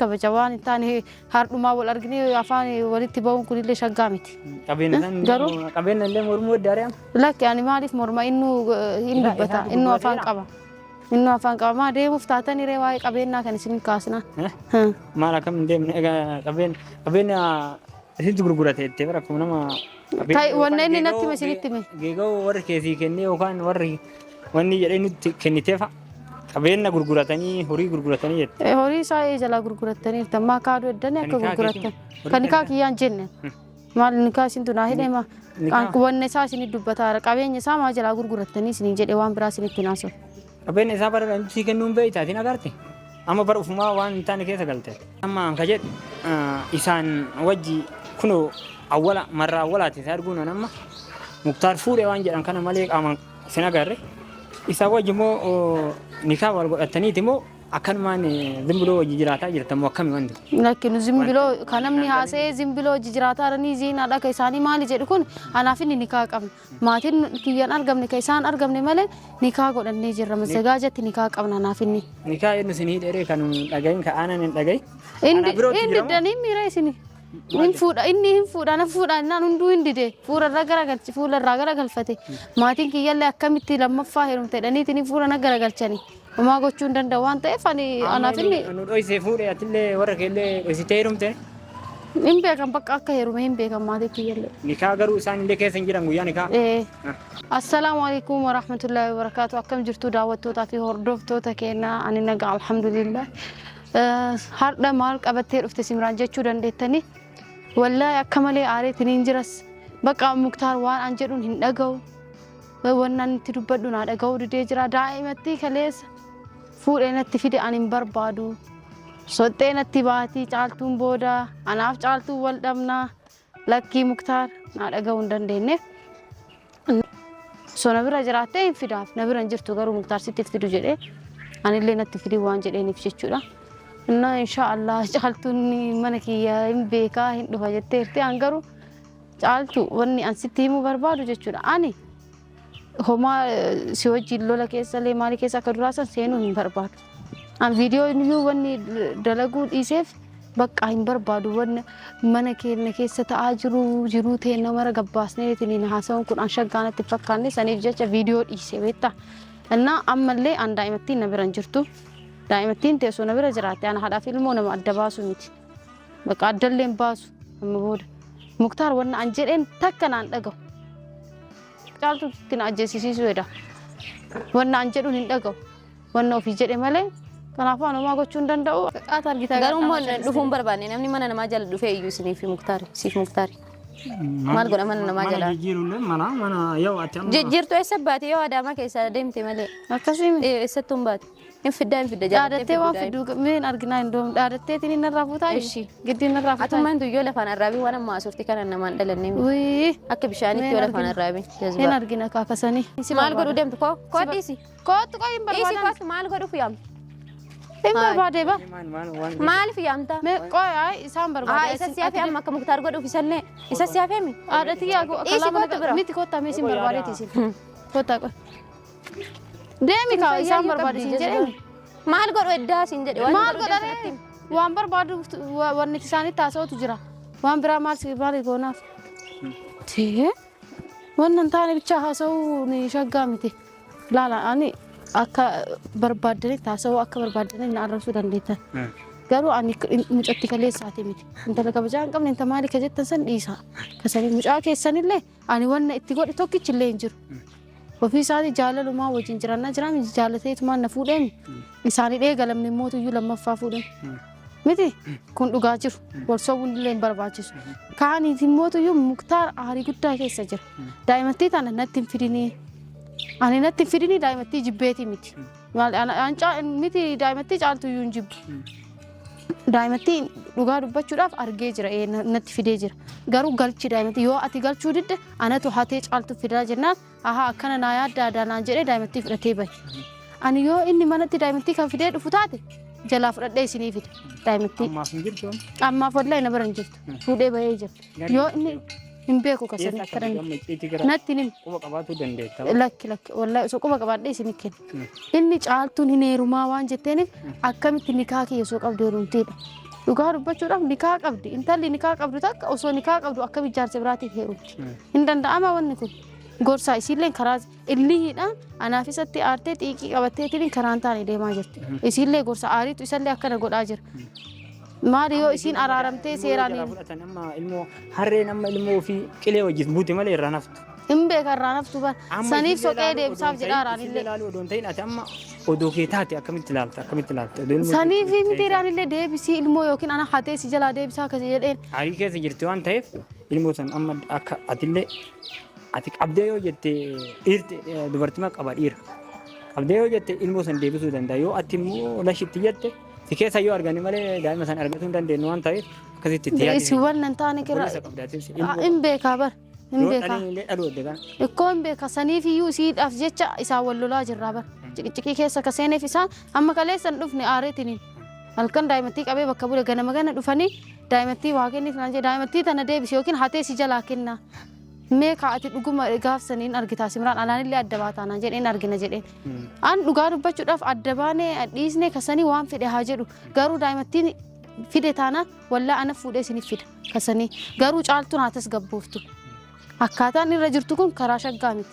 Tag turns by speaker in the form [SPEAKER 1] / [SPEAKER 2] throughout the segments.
[SPEAKER 1] kabaja waan hin taane hardhumaa wal arginee afaan walitti ba'uun kunillee shaggaa miti.
[SPEAKER 2] Qabeenya isaan
[SPEAKER 1] Garuu-
[SPEAKER 2] qabeenya illee mormuu adda ari'ama.
[SPEAKER 1] Lakki ani maaliif morma innuu hin
[SPEAKER 2] Isaa-
[SPEAKER 1] dubbata
[SPEAKER 2] isaatu
[SPEAKER 1] innuu afaan
[SPEAKER 2] gurgurateera.
[SPEAKER 1] qaba. Innuu afaan qaba maa deemuuf taatanii ree waa'ee qabeenyaa kan isin kaasna.
[SPEAKER 2] Eh? Maal akkam hin deemne egaa qabeen qabeenya isintu gurgurate jettee bara akkuma nama qabeenya
[SPEAKER 1] Ta'e, wanna
[SPEAKER 2] yookaan
[SPEAKER 1] inni natti
[SPEAKER 2] geegoo-
[SPEAKER 1] hime isinitti hime.
[SPEAKER 2] Geegoo warri keessii kennee yookaan warri wanni jedhee nutti kennitee fa'a qabeenya gurguratanii horii gurguratanii jette.
[SPEAKER 1] Horii isaa ee jalaa gurgurattaniirta maa kaaduu eddanii
[SPEAKER 2] Kan
[SPEAKER 1] akka
[SPEAKER 2] nikaa
[SPEAKER 1] gurgurattan.
[SPEAKER 2] keetiin?
[SPEAKER 1] Kan nikaa kiyyaan jenne. Maal nikaa isintu naa hidhee maa?
[SPEAKER 2] Nikaa-
[SPEAKER 1] Wanna isaa isinit dubbataara qabeenya isaa maa jalaa gurgurattanii isiniin jedhe waan biraa isinitti naasoo.
[SPEAKER 2] Qabeenya isaa bara dhaan sii kennuun beekta atiin agarte. Amma bara ufumaa waan hin taane keessa galte. Amma an ka jedhu isaan wajji kunoo awwala marra awwalaati isa arguun an amma Muktaar fuudhe waan jedhan kana malee qaamaan sin agarre. Isaan wajji immoo nikaa wal godhattaniiti moo akkanumaan zimbiloo wajji jiraataa jirtan moo akkami wanti?
[SPEAKER 1] Lakki nu zimbiloo kan namni haasa'ee zimbiloo wajji jiraataa jiranii ziinaa dhaka isaanii maali jedhu kun anaaf inni nikaa qabna. Maatiin kiyyaan argamne ka isaan argamne malee nikaa godhannee jirra. Mazzagaajatti nikaa qabna anaaf inni.
[SPEAKER 2] Nikaa eenyu isin hidheree kan dhagahin ka aanan hin dhagahin.
[SPEAKER 1] Inni
[SPEAKER 2] Ana birootti
[SPEAKER 1] inni
[SPEAKER 2] jira moo?
[SPEAKER 1] diddanii miira isini. Hin fuudha inni hin fuudha na fuudha innaan hunduu hin dide fuula irraa garagalchi fuula irraa garagalfate maatiin kiyyallee akkamitti lammaffaa heerumte jedhaniitiin fuula na garagalchani homaa gochuu hin danda'u waan ta'eef ani anaaf inni
[SPEAKER 2] Nu dhoysee fuudhe atillee warra keellee dhoysitee heerumte.
[SPEAKER 1] Hin beekan bakka akka heerume hin beekan maatii kiyyallee.
[SPEAKER 2] Nikaa garuu isaan illee keessa hin jiran guyyaa nikaa.
[SPEAKER 1] Ee. Assalaamu alaikum warahmatullahi wabarakatuh. Akkam jirtu daawwattootaa fi hordoftoota keenya ani nagaa alhamdulillah. Har'a maal qabattee dhufte Simraan jechuu dandeettanii. Wallaahi akka malee aareetiin hin jiras. Bakka Muktaar waan an jedhuun hin dhaga'u. Wannan itti dubbadhu naa dhaga'uu didee jira. Daa'imatti kaleessa fuudhee natti fide ani hin barbaadu. Soxxee natti baatii caaltuun booda anaaf caaltuun wal dhabnaa lakkii Muktaar naa dhaga'uu hin dandeenye. So na bira jiraattee hin fidaaf na bira hin jirtu garuu Muktaar sitti fidu jedhee anillee natti fidii waan jedheeniif jechuudha. Innaa insha Allah caaltuun mana kiyya hin beekaa hin dhufa jetteerti an garuu caaltu wanni an sitti himuu barbaadu jechuudha. Ani homaa si wajjin lola keessa illee maalii keessa akka duraa san seenuu hin barbaadu. An viidiyoo iyyuu wanni dalaguu dhiiseef bakka hin barbaadu wanni mana keenya keessa ta'aa jiru jiruu teenna mara gabbaasneetiin haasa'uun kun an shaggaa natti hin fakkaanne saniif jecha viidiyoo dhiise beektaa. Innaa ammallee an daa'imattiin na bira hin jirtu. Daa'imattiin teessoo na bira jiraatte ana haadhaaf ilmoo nama adda baasu miti. Bakka addallee hin baasu amma booda. Muktaar wanna an jedheen takka naan dhagahu. Caaltuutti na ajjeesisiisuu heda. Wanna an jedhuun hin dhagahu. Wanna ofii jedhe malee kanaafuu an homaa gochuu hin danda'u. Qaata argita.
[SPEAKER 3] Garuu immoo dhufuu hin barbaanne namni mana namaa jala dhufee iyyuu isiniif muktaari siif muktaari. Maal godha mana namaa
[SPEAKER 2] Mana
[SPEAKER 3] jalaa?
[SPEAKER 2] jijjiiruullee mana mana yoo ati amma.
[SPEAKER 3] Jijjiirtuu eessa baate yoo adaamaa keessa deemte malee.
[SPEAKER 1] Akkasii miti.
[SPEAKER 3] Eessattuu hin baate. Hin fiddaa hin fidda jaalattee
[SPEAKER 1] Dhaadattee waan
[SPEAKER 3] fiddu
[SPEAKER 1] fiddu mee hin arginaa hin doom dhaadatteetiin inni irraa fuutaa
[SPEAKER 3] Ishi.
[SPEAKER 1] giddiin irraa fuutaa.
[SPEAKER 3] Atummaan tuyyoo lafaan arraabii waan amma haasofte kana namaan dhalannee miti.
[SPEAKER 1] Wii
[SPEAKER 3] Akka bishaanitti yoo lafaan arraabii.
[SPEAKER 1] hin argina kaakasanii.
[SPEAKER 3] Maal godhuu deemtu koo koo dhiisi.
[SPEAKER 1] Kootu qoy hin
[SPEAKER 3] Dhiisi
[SPEAKER 1] barbaadan.
[SPEAKER 3] kootu maal godhuuf yaamta?
[SPEAKER 1] Hin barbaadee ba.
[SPEAKER 2] Maal maal waan.
[SPEAKER 3] Maaliif yaamta?
[SPEAKER 1] Mee qoy ay isaan
[SPEAKER 3] Haa
[SPEAKER 1] barbaade.
[SPEAKER 3] isa si hafe amma akka muktaar godhuuf isallee isa si hafe mi?
[SPEAKER 1] Haadha tiyyaa
[SPEAKER 3] Dhiisi kootu bira.
[SPEAKER 1] miti koottaa mee isin barbaadeeti isin. Koottaa qoy. Deemi kaa isaan barbaade siin jedhee.
[SPEAKER 3] Maal godhu eddaa siin jedhe waan
[SPEAKER 1] Maal
[SPEAKER 3] godhu
[SPEAKER 1] godhare
[SPEAKER 3] deemtu natti himi.
[SPEAKER 1] waan barbaadu wanni isaanitti haasa'utu jira. Waan biraa maal si maal goonaaf. Tee wannan taane bichaa haasa'uu ni shaggaa miti. Laala ani akka barbaaddanitti haasa'uu akka barbaaddanitti na arrabsuu dandeettan. Garuu ani mucatti kaleessaati miti. Intala kabajaa hin qabne inta maali ka jettan san dhiisaa. Kasanii mucaa keessanillee ani wanna itti godhe tokkichillee hin jiru. Ofii isaatii jaalalumaa wajjin jiraannaa jiraame jaalateetumaan na fuudheemi. Isaan hidhee galamne immoo iyyuu lammaffaa fuudhan. Miti kun dhugaa jiru. Wal sobuun illee hin barbaachisu. Kaaniif immoo iyyuu Muktaar aarii guddaa keessa jira. Daa'imattii tana natti hin fidinii. Ani natti hin fidinii daa'imattii jibbeetii miti. Maal an miti daa'imattii caaltu iyyuu hin jibbu. Daa'imattii dhugaa dubbachuudhaaf argee jira natti fidee jira. Garuu galchi daa'imattii yoo ati galchuu didde anatu hatee caaltu fidaa jennaan ahaa akkana naa yaadda aadaa naan jedhee daa'imattii fudhatee bahe. Ani yoo inni manatti daa'imattii kan fidee dhufu taate jalaa fudhadhee isinii fida daa'imattii.
[SPEAKER 2] Ammaaf hin jirtu.
[SPEAKER 1] Ammaaf wallahi na bira hin jirtu. Fuudhee bahee jira. Yoo inni hin beeku
[SPEAKER 2] Eessa
[SPEAKER 1] kasanii
[SPEAKER 2] akka
[SPEAKER 1] kadhanne.
[SPEAKER 2] amma icciitii gara
[SPEAKER 1] Natti hin himne.
[SPEAKER 2] quba qabaatuu dandeetta.
[SPEAKER 1] Lakki lakki wallahi osoo quba qabaadhee isin kenna. Inni caaltuun hin heerumaa waan jetteeniif akkamitti nikaa kiyya osoo qabdu heerumteedha. Dhugaa dubbachuudhaaf nikaa qabdi. Intalli nikaa qabdu takka osoo nikaa qabdu akkamitti jaarsa biraatiif heerumti? Hin danda'ama wanni kun. Gorsaa isiilleen karaa illihiidhaan anaaf isatti aartee xiiqii qabatteetiin karaa hin taane deemaa jirti. Isiillee gorsa aariitu isallee akkana godhaa jira. Maali yoo isiin araaramtee seeraan
[SPEAKER 2] Ilmoo jalaa fudhatan amma ilmoo harreen amma ilmoo ofii qilee wajjin buute malee irraa naftu.
[SPEAKER 1] Hin beeka irraa naftu bar.
[SPEAKER 2] Amma
[SPEAKER 1] Saniif
[SPEAKER 2] isillee
[SPEAKER 1] soqee
[SPEAKER 2] laaluu odoo
[SPEAKER 1] deebisaaf
[SPEAKER 2] hin
[SPEAKER 1] jedhaa
[SPEAKER 2] ta'in
[SPEAKER 1] raanillee.
[SPEAKER 2] isillee laaluu odoo hin ta'in ati amma odoo kee taate akkamitti ilaalta akkamitti ilaalta odoo ilmoo
[SPEAKER 1] Saniif
[SPEAKER 2] kee
[SPEAKER 1] miti
[SPEAKER 2] ta'e
[SPEAKER 1] raanillee deebisii ilmoo yookiin ana hatee si jalaa deebisaa akkasi jedheen.
[SPEAKER 2] Aarii keessa jirti waan ta'eef ilmoo san amma akka atillee ati qabdee yoo jette dhiirti dubartima qaba dhiira qabdee yoo jette ilmoo san deebisuu danda'a yoo ati immoo lashitti jette si keessa yoo argani malee daa'ima san argatuu hin dandeenyu waan ta'eef akkasitti itti yaadi.
[SPEAKER 1] Isin wannan hin taane kira.
[SPEAKER 2] Obboleessa qabda atis ilmoo
[SPEAKER 1] Hin beekaa bar. Hin
[SPEAKER 2] yoo
[SPEAKER 1] beekaa.
[SPEAKER 2] dhaliin illee dhaluu edde kana.
[SPEAKER 1] Ikkoo hin beeka saniif iyyuu isiidhaaf jecha isaan wal lolaa jirraa bar. Ciqiciqii keessa ka seeneef isaan amma kaleessa hin dhufne aareetiniin. Halkan daa'imattii qabee bakka bule ganama gana dhufanii daa'imattii waa kenniif naan jedhe daa'imattii tana deebisi yookiin hatee si jalaa kennaa. Mee kaa ati dhuguma gaafsan hin argitaa Simraan anaanillee adda baataa naan jedheen argina jedheen. An dhugaa dubbachuudhaaf adda baanee dhiisnee kasanii waan fedhe haa jedhu garuu daa'imattiin fide taanaan wallaa ana fuudhee isiniif fida kasanii garuu caaltuun haa tasgabbooftu. Akkaataan irra jirtu kun karaa shaggaa miti.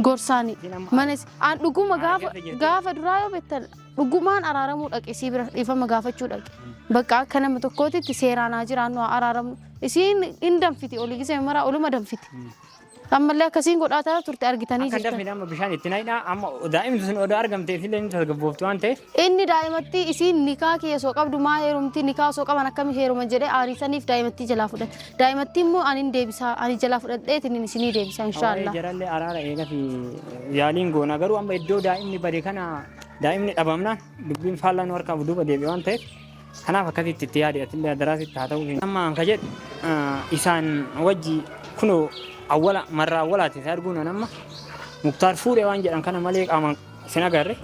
[SPEAKER 1] Gorsaani mana an dhuguma gaafa gaafa duraa yoo beektan dhugumaan araaramuu dhaqe isii bira dhiifama gaafachuu dhaqe. Bakka akka nama tokkootitti seeraan haa jiraannu haa araaramnu. Isiin hin danfiti olii gisee maraa oluma danfiti. Ammallee akkasiin godhaa ta'a turte argitanii
[SPEAKER 2] Akka
[SPEAKER 1] jirtan.
[SPEAKER 2] dafne amma bishaan itti naqnaa amma daa'imti sun odoo argamte isillee ni tasgabboofti waan ta'eef
[SPEAKER 1] Inni daa'imatti isiin nikaa kiyya osoo qabdu maa heerumti nikaa osoo qaban akkami heeruman jedhee aariisaniif daa'imattii jalaa fudhate. Daa'imattii immoo ani hin deebisaa ani jalaa fudhadheetiin isinii deebisa
[SPEAKER 2] Waa'ee
[SPEAKER 1] inshaallah.
[SPEAKER 2] jarallee araara eega fi yaaliin goona garuu amma iddoo daa'imni bade kana daa'imni dhabamnaan dubbiin faallaa nu harkaa duuba deebi'e waan ta'eef kanaaf akkasitti itti yaadi atillee adaraa sitti haa ta'uu. Amma ka jedhu isaan wajji kunoo awwala marraa awwalaati isa arguun an amma Muktaar fuudhe waan jedhan kana malee qaamaan sin agarre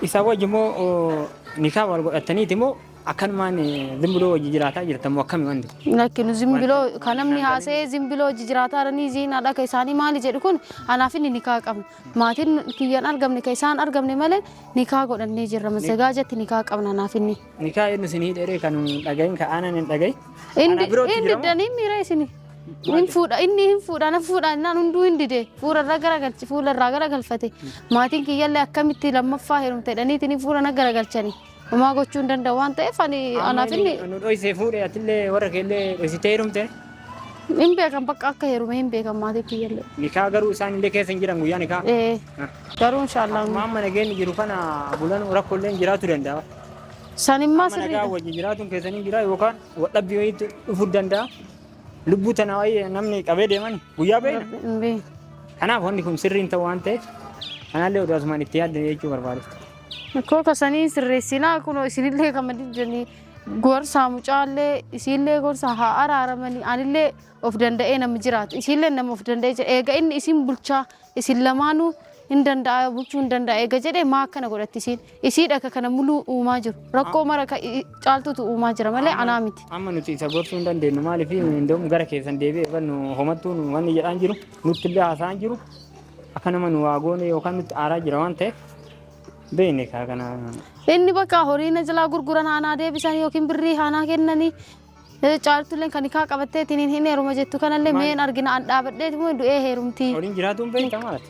[SPEAKER 2] isaan wajji immoo nikaa wal godhattaniiti immoo akkanumaan zimbiloo wajji jiraataa jirtan moo akkami wanti?
[SPEAKER 1] Lakki nu zimbiloo kan namni haasa'ee zimbiloo hojii jiraataa jiranii ziinaa dhaka isaanii maali jedhu kun anaaf inni nikaa qabna. Maatiin kiyyaan argamne kan isaan argamne malee nikaa godhannee jirra. Mazzagaajatti nikaa qabna anaaf inni.
[SPEAKER 2] Nikaa eenyu isin hidheree kan dhagahin kan aanan hin dhagahin.
[SPEAKER 1] Inni
[SPEAKER 2] Ana birootti
[SPEAKER 1] inni
[SPEAKER 2] jira moo?
[SPEAKER 1] diddanii miira isini. Hin fuudha inni hin fuudha na fuudha innaan hunduu hin dide fuula irraa garagalchi fuula irraa garagalfate maatiin kiyyallee akkamitti lammaffaa heerumte jedhaniitiin fuula na garagalchani. Homaa gochuu hin danda'u waan ta'eef ani anaaf inni
[SPEAKER 2] Nu dhoysee fuudhe atillee warra keellee dhoysitee heerumte.
[SPEAKER 1] hin beekan bakka akka heerume hin beekan maatii kiyyallee.
[SPEAKER 2] Nikaa garuu isaan illee keessa hin jiran guyyaa nikaa.
[SPEAKER 1] Ee garuu inshaallah
[SPEAKER 2] Akkuma amma nageenyi jiru kana bulan rakkooleen jiraachuu danda'a.
[SPEAKER 1] sanimmaa
[SPEAKER 2] Amma nagaa
[SPEAKER 1] sirriidha.
[SPEAKER 2] wajjin jiraatuun keessanii jira yookaan wadhabbii wayiitu dhufuu danda'a. Lubbuu tana waayee namni qabee deeman guyyaa beekna.
[SPEAKER 1] Hin beeku.
[SPEAKER 2] Kanaaf wanni kun sirriin ta'u waan ta'eef kanallee oduu asumaan itti yaadde jechuu barbaadiste.
[SPEAKER 1] Koo kasanii sirreessinaa kunoo isinillee kama diddanii gorsaa mucaallee isiillee gorsaa haa araaramanii anillee of danda'ee nama jiraatu isiillee nama of danda'ee jira eega inni isin bulchaa isin lamaanuu hin danda'a bulchuu hin danda'a eega jedhee maa akkana godhatti isiin isiidha ka kana muluu uumaa jiru rakkoo mara ka caaltutu uumaa jira malee anaa miti.
[SPEAKER 2] Amma nuti isa gorsuu hin dandeenyu maaliif hin gara keessan deebi'ee bannu homattuu nu wanni jedhaan jiru nutti illee haasa'an jiru akka nama nu waa goone yookaan nutti aaraa jira waan ta'eef beekne kaa kana.
[SPEAKER 1] Inni bakka horii na jalaa gurguran haanaa deebisan yookiin birrii haanaa kennanii caaltulleen kan hikaa qabatteetiin hin heeruma jettu kanallee mee hin argina an dhaabadheeti moo du'ee heerumtii.
[SPEAKER 2] Horiin jiraatu hin beekta maati.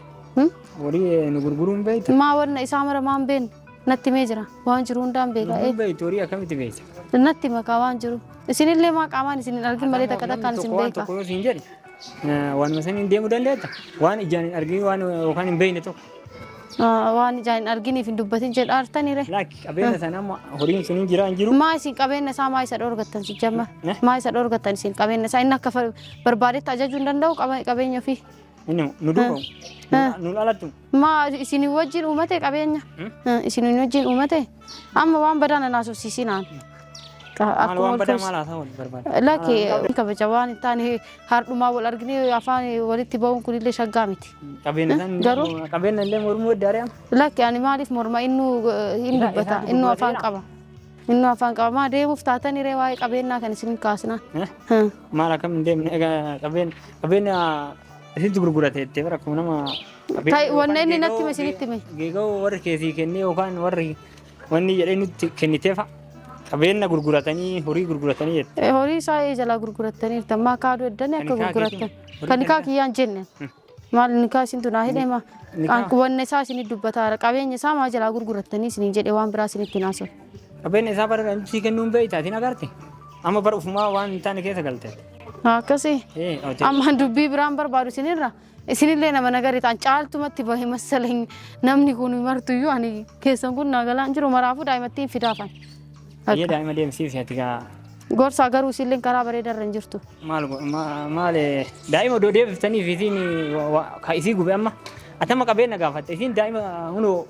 [SPEAKER 2] Horii nu gurguruu hin beekta.
[SPEAKER 1] Maa wanna isaa mara maan beekne natti himee jira waan jiru hundaan beeka.
[SPEAKER 2] Hin beektu horii akkamitti beekta?
[SPEAKER 1] Natti makaa waan jiru. Isinillee maa qaamaan isin hin argin malee takka takkaan isin
[SPEAKER 2] Waan
[SPEAKER 1] beeka.
[SPEAKER 2] tokko yoo siin jedhe waanuma saniin deemuu dandeetta. Waan ijaan hin argin waan yookaan hin beekne tokko.
[SPEAKER 1] Waan ijaan hin arginiif hin dubbatin jedha artanii re.
[SPEAKER 2] Lakki qabeenya sana amma horiin sun hin jira hin jiru.
[SPEAKER 1] Maa isin qabeenya isaa maa isa dhoorgattan si jamma. Maa isa dhoorgattan isin qabeenya isaa inni akka barbaadetti ajajuu hin danda'u qabeenya ofii.
[SPEAKER 2] Inni nu duuba nu alattu.
[SPEAKER 1] Maa isin wajjin uumate qabeenya. Isin wajjin uumate amma waan badaa na naasofsiisinaan.
[SPEAKER 2] Maal waan badaa maal haasaa wal barbaada.
[SPEAKER 1] Lakki kabaja waan hin taane hardhumaa wal argine afaan walitti ba'uun kunillee shaggaa miti.
[SPEAKER 2] Qabeenya san
[SPEAKER 1] Garuu-
[SPEAKER 2] qabeenya illee mormuu edda ari'ama.
[SPEAKER 1] Lakki ani maaliif morma innu hin
[SPEAKER 2] Isa-
[SPEAKER 1] dubbata
[SPEAKER 2] isaatu
[SPEAKER 1] innu afaan
[SPEAKER 2] dubbateera.
[SPEAKER 1] qaba. Innu afaan qaba maa deemuuf taatanii ree waa'ee qabeenyaa kan isin kaasna.
[SPEAKER 2] Maal akkam hin deemne egaa qabeenya qabeenya isitti gurgurate jettee bara akkuma nama.
[SPEAKER 1] Ta'e, wanna inni natti hime isinitti hime.
[SPEAKER 2] Geegoo warri keessii kennee yookaan warri wanni jedhee nutti kennitee fa'a. Qabeenya gurguratanii horii gurguratanii jette.
[SPEAKER 1] Horii isaa jalaa gurgurattaniirta. Maa kaaduu eddanii
[SPEAKER 2] Kan
[SPEAKER 1] akka
[SPEAKER 2] nikaa
[SPEAKER 1] gurgurattan.
[SPEAKER 2] keetiin?
[SPEAKER 1] Kan nikaa kiyyaan jenne. Maal nikaa isintu naa hidhee maa?
[SPEAKER 2] Nikaa?
[SPEAKER 1] Wanna isaa isinit dubbataara. Qabeenya isaa maa jalaa gurgurattanii isiniin jedhe waan biraa isinitti hin haasa'u.
[SPEAKER 2] Qabeenya isaa bara sii kennuun beektaa atiin agarte. Amma bara ufumaa waan hin taane keessa galte.
[SPEAKER 1] Akkasii.
[SPEAKER 2] Ee, ati
[SPEAKER 1] Amma dubbii biraan barbaadu isinirra. Isinillee nama nagari ta'an caaltumatti bahe masalan namni kun martuyyuu ani keessan kun naa galaan jiru maraafuu daa'imatti hin fidaafan.
[SPEAKER 2] Biyya daa'ima deemsiisi ati gaa
[SPEAKER 1] Gorsaa garuu isinillee karaa bareedaa irra hin jirtu.
[SPEAKER 2] maal maal daa'ima odoo deebiftaniif isiin ka isii gube amma ati amma qabeenya gaafatte isiin daa'ima hunoo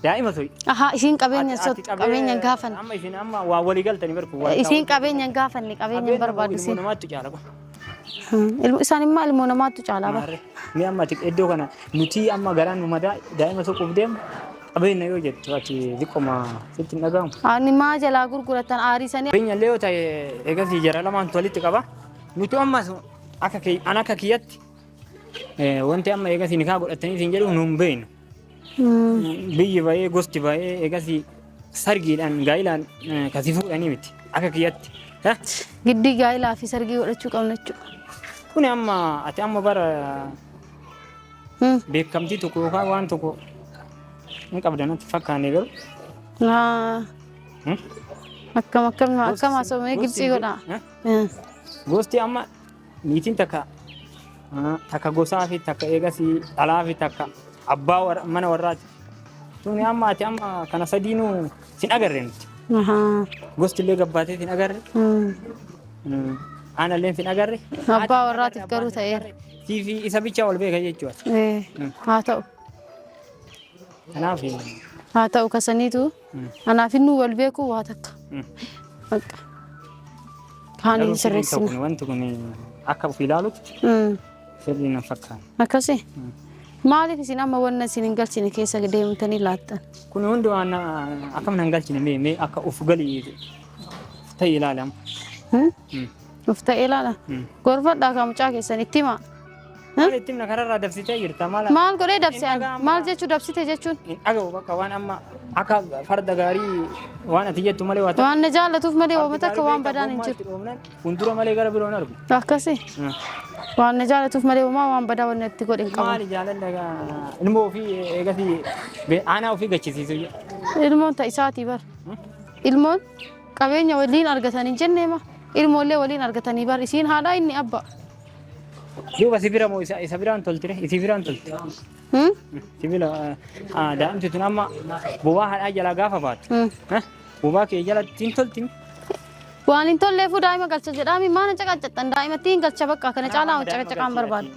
[SPEAKER 2] daa'ima so'i.
[SPEAKER 1] Ahaa isiin qabeenya sot qabeenya hin gaafanne.
[SPEAKER 2] Amma isin amma waa walii galtanii barku.
[SPEAKER 1] Isiin qabeenya hin gaafanne qabeenya hin barbaadu
[SPEAKER 2] Ilmoo
[SPEAKER 1] isiin.
[SPEAKER 2] namaattu caala kun.
[SPEAKER 1] Isaan immoo ilmoo namaattu caalaa bara.
[SPEAKER 2] Maarree. Mee amma ati iddoo kana nuti amma garaan nu madaa daa'ima soquuf deemu qabeenya yoo jettu ati xiqqoma sitti hin dhaga'amu.
[SPEAKER 1] Ani maa jalaa gurguratan aarisanii.
[SPEAKER 2] Qabeenya illee yoo ta'e eegasii jara lamaan walitti qaba. Nuti ammas akka an akka kiyyatti wanti amma eegasii nikaa godhatanii isin jedhu nu hin beeknu. Biyyi ba'ee gosti ba'ee eegasii sargiidhaan gaa'ilaan kasii fuudhanii miti akka kiyyatti.
[SPEAKER 1] Giddii gaa'ilaa fi sargii godhachuu qabna jechuudha.
[SPEAKER 2] Kuni amma ati amma bara beekamtii tokko yookaan waan tokko hin qabda natti fakkaanne garuu.
[SPEAKER 1] Akkam akkam akkam haasawamee gilxii godhaa.
[SPEAKER 2] Gosti amma niitiin takka takka gosaa fi takka eegasii dhalaa fi takka abbaa mana warraati. Tuni amma ati amma kana sadiinuu sin agarre nuti. Gosti illee gabbaatee sin agarre. Aanallee sin agarre.
[SPEAKER 1] Abbaa warraatiif garuu ta'eera.
[SPEAKER 2] Sii fi isa bichaa wal beeka jechuudha.
[SPEAKER 1] Haa ta'u.
[SPEAKER 2] Kanaaf.
[SPEAKER 1] Haa ta'u kasaniitu anaaf inni wal beeku waa takka. Bakka. Kaaniin sirreessina.
[SPEAKER 2] Wanti kun akka of ilaalutti sirrii na fakkaata.
[SPEAKER 1] Akkasi. Maaliif isin amma wanna isin hin galchine keessa deemtanii laattan?
[SPEAKER 2] Kun hundi waan akkam nan galchine mee mee akka of galii ta'e ilaalama.
[SPEAKER 1] Of ta'e ilaala. Gorfadhaa kaa mucaa keessan itti himaa.
[SPEAKER 2] Maal itti himna kararraa dabsitee jirta maal?
[SPEAKER 1] Maal godhee dabse ani? Maal jechuu dabsite jechuun?
[SPEAKER 2] Hin dhaga'u bakka waan amma akka farda gaarii waan ati jettu malee waa tokko.
[SPEAKER 1] Waan na jaallatuuf malee waan takka waan badaan hin jiru.
[SPEAKER 2] Fuuldura malee gara biroo hin argu.
[SPEAKER 1] Akkasi. Waan na jaallatuuf malee homaa waan badaa wanni itti godhe hin qabu.
[SPEAKER 2] Maali jaalala ilmoo ofii eegasii aanaa ofii gachisiisu.
[SPEAKER 1] Ilmoon ta isaatii bar. Ilmoon qabeenya waliin argatan hin jenneema. Ilmoollee waliin argatanii bar isiin haadhaa inni abba.
[SPEAKER 2] Duuba si bira moo isa biraan toltire? Isii biraan tolte. Sibila daa'imti tun amma bobaa haadhaa jalaa gaafa baatu. Bobaa kee jalatti hin toltin.
[SPEAKER 1] Waan hin tolleefuu daa'ima galcha jedhaami maana caqaccattan daa'imatti hin galcha bakka kana caalaa caqacaqaan barbaadu.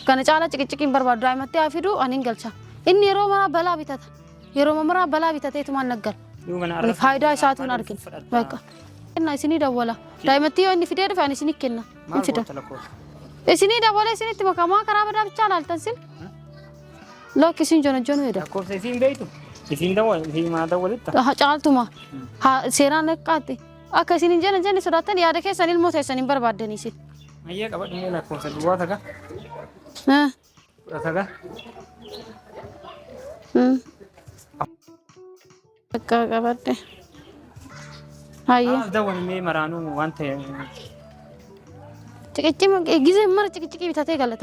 [SPEAKER 1] Kana caalaa ciqiciqii hin barbaadu daa'imatti haa fidu ani hin galcha. Inni yeroo maraa balaa bitata. Yeroo maraa balaa bitateetu maal naggala. Ani faayidaa isaatu hin argine. Bakka. Kenna isinii dawwala. Daa'imatti yoo inni fidee dhufe ani isinii kenna. Hin fida. Isinii dawwala isinitti makamaa karaa badaa bichaa laaltan sin. Lakki isin jona jonu jedha.
[SPEAKER 2] Lakkoofsa isiin beektu? Isiin dawwal isiin maa dawwalitta?
[SPEAKER 1] Haa caaltuma. Haa seeraan dhaqqaatti. Akka isin hin jenne jenne sodaattan yaada keessan ilmoo teessan hin barbaaddanii isin.
[SPEAKER 2] Ayyee qabadhu mee lakkoofsa duwwaa taga. Kudha sagal.
[SPEAKER 1] Bakka qabadhe. Hayyee.
[SPEAKER 2] Maaf dawwal mee maraanuu waan ta'e.
[SPEAKER 1] Ciqicci gizee mara ciqicciqii bitatee galata.